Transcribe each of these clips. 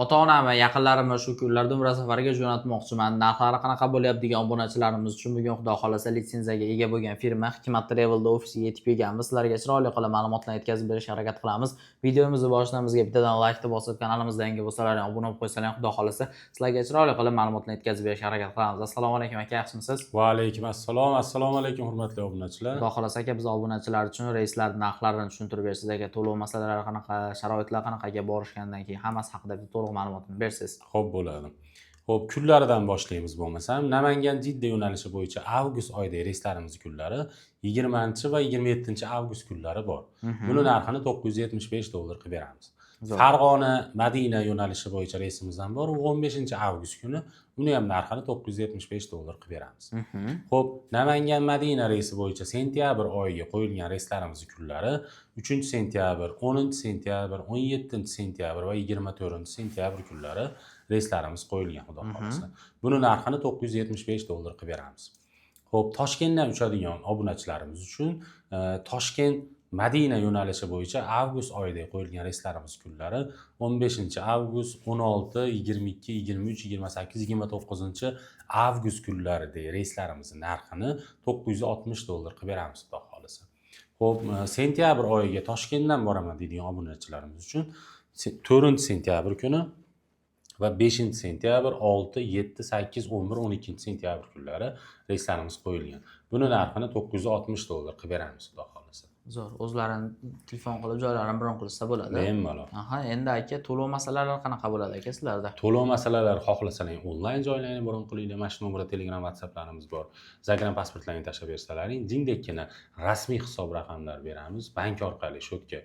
Ota-onamni, yaqinlarimni shu kunlarda Umra safariga jo'natmoqchiman. Narxlari qanaqa bo'lyapti degan obunachilarimiz uchun bugun Xudo xolasa litsenziyaga ega bo'lgan firma Hikmat Travel'da ofisiga yetib kelganmiz. Sizlarga chiroyli qilib ma'lumotlarni yetkazib berishga harakat qilamiz. Videomizni boshidan bizga bittadan like bosib, kanalimizda yangi bo'lsalar ham obuna bo'lib qo'ysalar, Xudo xolasa sizlarga chiroyli qilib ma'lumotlarni yetkazib berishga harakat qilamiz. Assalomu alaykum aka, yaxshimisiz? Va alaykum assalom. Assalomu alaykum, hurmatli obunachilar. Xudo xolasa aka, biz obunachilar uchun reyslar narxlarini tushuntirib bersangiz aka, to'lov masalalari qanaqa, sharoitlar qanaqa aka, borishgandan keyin hammasi haqida bitta to'liq ma'lumotni bersangiz. Xo'p, bo'ladi. Xo'p, kunlaridan boshlaymiz bo'lmasam. Namangan Jidda yo'nalishi bo'yicha avgust oyidagi reyslarimiz kunlari 20 va 27 avgust kunlari bor. Buni narxini 975 dollar qilib beramiz. Zo'r. Farg'ona Madina yo'nalishi bo'yicha reysimiz ham bor. U 15 avgust kuni. Uni ham narxini 975 dollar qilib beramiz. Xo'p, Namangan Madina reysi bo'yicha sentyabr oyiga qo'yilgan reyslarimiz kunlari 3 sentyabr, 10 sentyabr, 17 sentyabr va 24 sentyabr kunlari reyslarimiz qo'yilgan, Xudo xohlasa. Buni narxini 975 dollar qilib beramiz. Xo'p, Toshkentdan uchadigan obunachilarimiz uchun Toshkent Madina yo'nalishi bo'yicha avgust oyida qo'yilgan reyslarimiz kunlari 15 avgust, 16, 22, 23, 28, 29 avgust kunlaridagi reyslarimizni narxini 960 dollar qilib beramiz, Xudo xohlasa. Xo'p, sentyabr oyiga Toshkentdan boraman deydigan obunachilarimiz uchun 4 sentyabr kuni va 5 sentyabr, 6, 7, 8, 11, 12 sentyabr kunlari reyslarimiz qo'yilgan. Buni narxini 960 dollar qilib beramiz, Xudo xohlasa. Zo'r. O'zlarini telefon qilib joylarini bron qilsa bo'ladi. Bemalol. Aha, endi aka, to'lov masalalari qanaqa bo'ladi aka sizlarda? To'lov masalalari xohlasalaring onlayn joylaringni bron qilinglar. Mana shu nomerda Telegram, WhatsApplarimiz bor. Загран pasportlaringni tashlab bersalaring, jindekkina rasmiy hisob raqamlar beramiz. Bank orqali счёт ga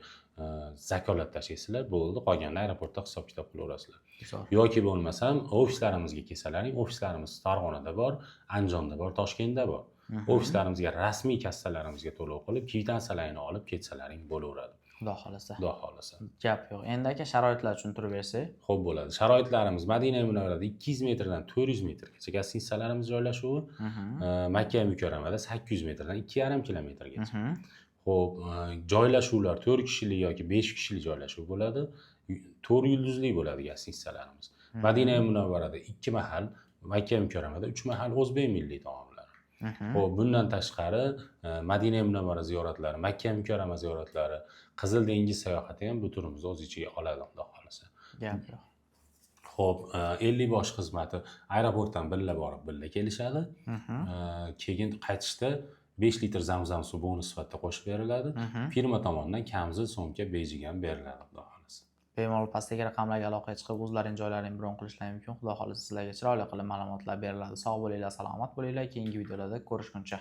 zakolat tashlaysizlar, bo'ldi. Qolganini aeroportda hisob kitob qilaverasizlar. Zo'r. Yoki bo'lmasam ofislarimizga kelsalaring, ofislarimiz Farg'onada bor, Andijonda bor, Toshkentda bor. Ofislarimizga rasmiy kassalarimizga to'lov qilib, kvitansiyalarni olib ketsalaring bo'laveradi. Xudo xohlasa. Xudo xohlasa. Gap yo'q. Endi aka, sharoitlar tushuntirib bersak. Xo'p, bo'ladi. Sharoitlarimiz Madina Munavvarada 200 metrdan 400 metrgacha гостиница larimiz joylashuvi, Makka Mukarramada 800 metrdan 2,5 kilometrgacha. Xo'p, joylashuvlar 4 kishilik yoki 5 kishilik joylashuv bo'ladi. 4 yulduzli bo'ladi гостиница larimiz. Madina Munavvarada 2 mahal, Makka Mukarramada 3 mahal o'zbek milliy taomlari. Xo'p, bundan tashqari Madina Munavvara ziyoratlari, Makka Mukarrama ziyoratlari, Qizil dengiz sayohati ham bu turimizni o'z ichiga oladi, Xudo xohlasa. Gap yo'q. Xo'p, 50 bosh xizmati aeroportdan birga borib, birga kelishadi. Keyin qaytishda 5 litr zamzam suv bonus sifatida qo'shib beriladi. Firma tomonidan kamzil, sumka, bejik ham beriladi, Xudo xohlasa. Bemalol pastdagi raqamlarga aloqaga chiqib, o'zlaring joylaringni bron qilishlari mumkin. Xudo xohlasa sizlarga chiroyli qilib ma'lumotlar beriladi. Sog' bo'linglar, salomat bo'linglar. Keyingi videolarda ko'rishguncha.